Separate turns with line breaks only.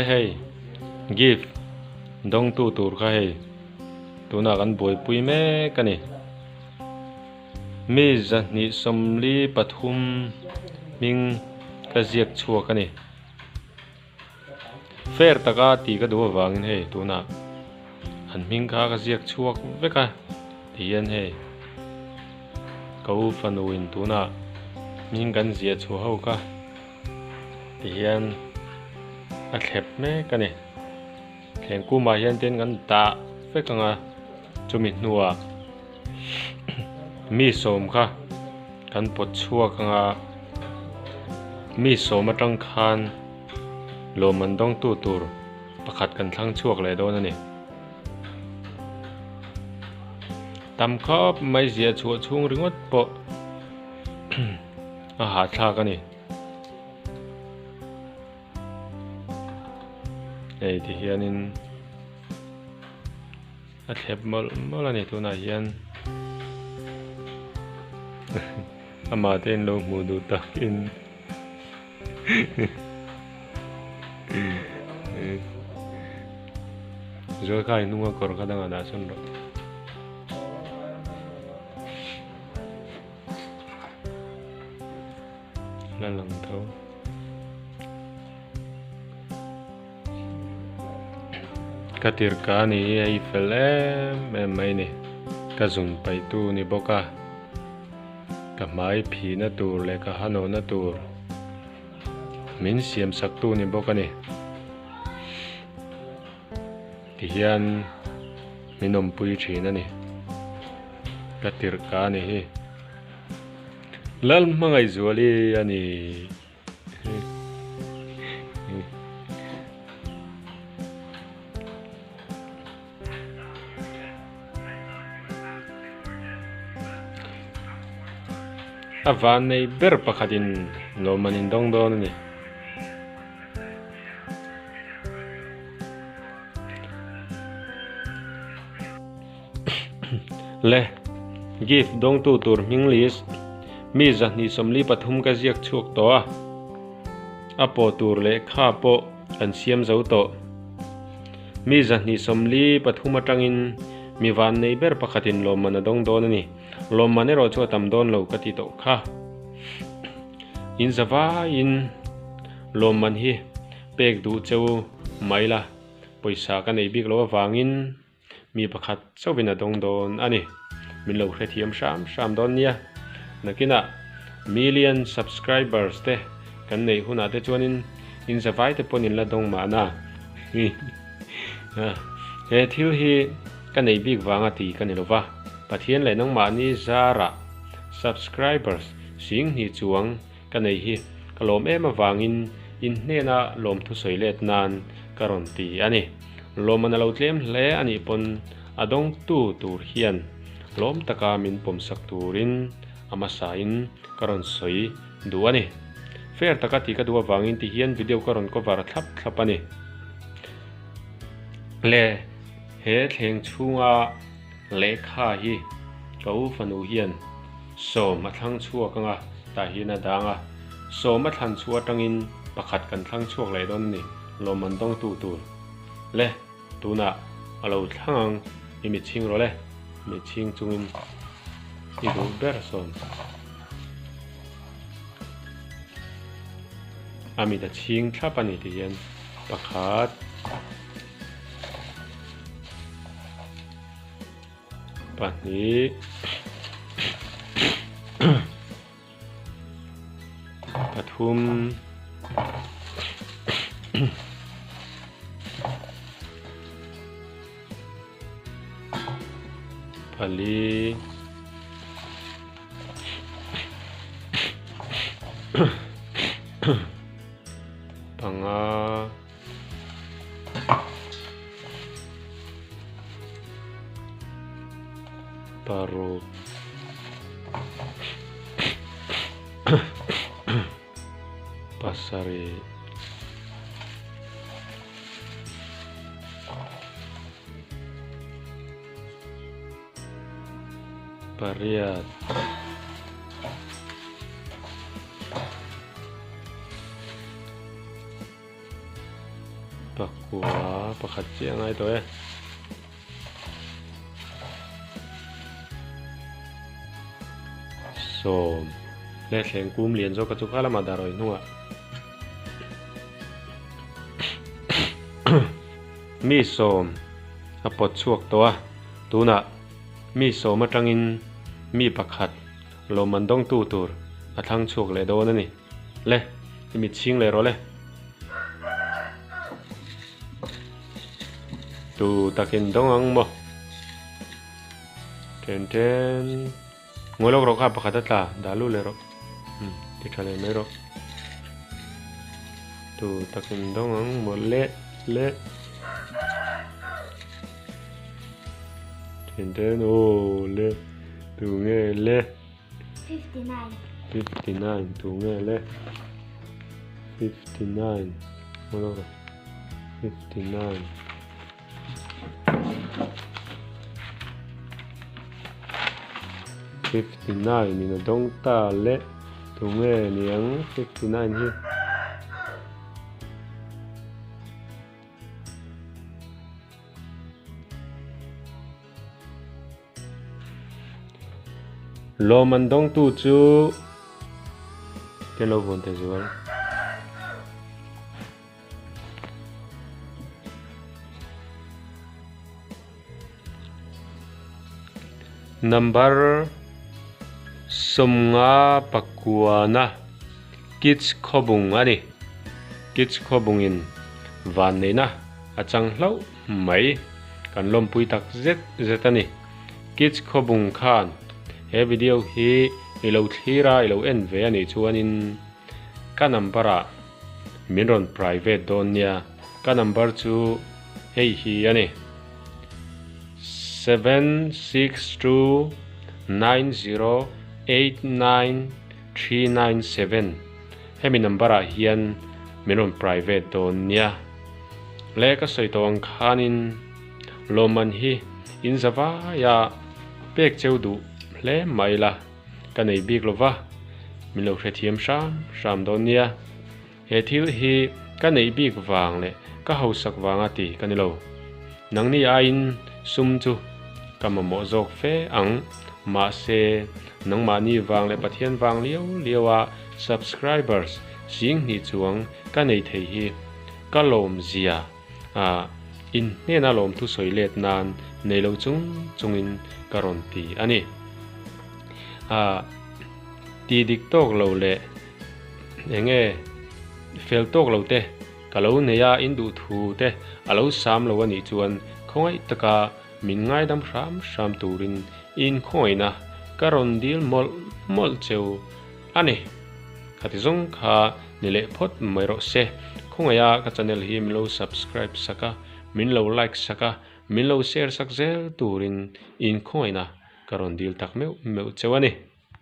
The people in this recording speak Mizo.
Le hei gift dawngtu tur kha hei tunah kan buaipui mek a ni. Mi 223 hming ka ziak chhuak a ni. Fair taka tih ka duh avangin hei tunah an hming kha ka ziak chhuak vek a ti hian hei ka u fanu in tunah hming kan ziah chhuah ho kha ti hian a thlep mek a ni. Thleng kumah hian tin kan dah vek ang a chumi hnuah mi sawm kha kan pawt chhuak ang a mi sawm atang khan lawmman dawngtu tur pakhat kan thlang chhuak leh dawn a ni. Tam khawp mai ziah chhuah chhung ringawt pawh a hahthlak a ni. Hei ti hianin a thlep mawlh mawlh a ni tunah hian amah te in lo hmuh duh takin Zual kha i hnunga kawr kha dangah dah sawn rawh. La lang tho. Ka tirka a ni hi hei fel em em mai ni. Ka zun paih tu ni bawk a. Ka hmai phihna tur leh ka hanawhna tur min siam sak tu ni bawk a ni. Tihian min awmpui thin a ni. Ka tirka a ni hi. Lal hmangaihzuali a ni. A van nei ber pakhatin lawmman in dawng dawn a ni. Le gift dawngtu tur hming list mi 243 ka ziak chhuak tawh a, a pawh tur lehkha pawh kan siam zo tawh. Mi 243 atangin mi van nei ber pakhatin lawmman a dawng dawn a ni. Lawmman erawh chu a tam dawn lo ka ti tawh kha. In zavaiin lawmman hi pek duh cheu mai la, pawisa ka nei bik lo avangin mi pakhat chauhin a dawng dawn a ni. Min lo hrethiam hram hram dawn nia. Nakinah million subscribers te kan neih hunah te chuanin in zavai te pawn in la dawng mahna. He thil hi ka nei bik vanga ti ka ni lova, Pathian leh nangmahni zarah subscribers sing hnih chuang ka nei hi ka lawm em avangin in hnena lawmthu sawi let nan ka rawn ti a ni. Lawmman a lo tlem hle a nih pawn a dawngtu tur hian lawm taka min pawmsak turin a hmasain ka rawn sawi duh a ni. Fair taka tih ka duh avangin ti hian video ka rawn cover thlap thlap a ni. Le he thleng chhunga lehkha hi ka u fanu hian sawm a thlang chhuak anga tah hian a dang a, sawm a thlan chhuah atangin pakhat kan thlang chhuak leh dawn a ni, lawmman dawngtu tur. Le tunah a lo thlang ang i mitchhing rawh le, mitchhing chungin i duh ber sawn. A mit a chhing thlap a ni ti hian pakhat. Pahnih pathum pali panga. Paruk pasarih pariat Pakua pakhat chiah a ngai tawh e. Sawm leh thleng kum lian zawk a chu kha lamah dah rawih hnungah. Mi sawm a pawt chhuak tawh a, tunah mi sawm atangin mi pakhat lawmman dawngtu tur a thlang chhuak leh dawn a ni. Le, i mit chhing leh rawh le. Tu takin dawng ang maw? Then then. Ngawi lawk rawh kha pakhat a tla, dah lut leh rawh. Umm, ti tha leh mai rawh. Tu takin dawng ang maw le, le. Then then, aw le. Tu nge le?
59.
59 tu nge le 59 ngawi lawk rawh 59 59 in a dawng ta le tu nge niang 59 hi. Lawm an dawngtu chu te lo vawn ta zual. Number 55 na Kids Khawbung a ni. Kids Khawbungin van neihna a chang hlauh mai. Kan lawmpui tak zet zet a ni. Kids Khawbung khan he video hi i lo thlir a, i lo en ve a nih chuanin ka number ah min rawn private dawn nia. Ka number chu hei hi a ni, 7629089397. Hemi number ah hian min rawn private dawn nia. Le ka sawi tawh ang khanin lawmman hi in za vaia pek cheu duh hle mai la ka nei bik lova min lo hrethiam hram hram dawn nia. He thil hi ka neih bik vang leh ka hausak vanga ti ka ni lo. Nangni aiin sum chu ka mamawh zawk fe ang. Mahse, nangmahni vang leh Pathian vang liau liau a subscribers zing hnih chuang ka nei thei hi ka lawm zia a in hnena lawmthu sawi let nan nei lo chung chungin ka rawn ti a ni. A ti dik tawk lo leh enge fel tawk lo te ka lo nei a in duh thu te a lo sam lo a nih chuan khawngaih taka min ngaidam hram hram turin in khawngaihna ka rawn dil mawlh mawlh cheu a ni. Khati zawng kha ni leh phawt mai rawh se. Khawngaih a ka channel hi min lo subscribe sak a, min lo like sak a, min lo share sak zel turin in khawngaihna ka rawn dil tak meuh meuh cheu a ni.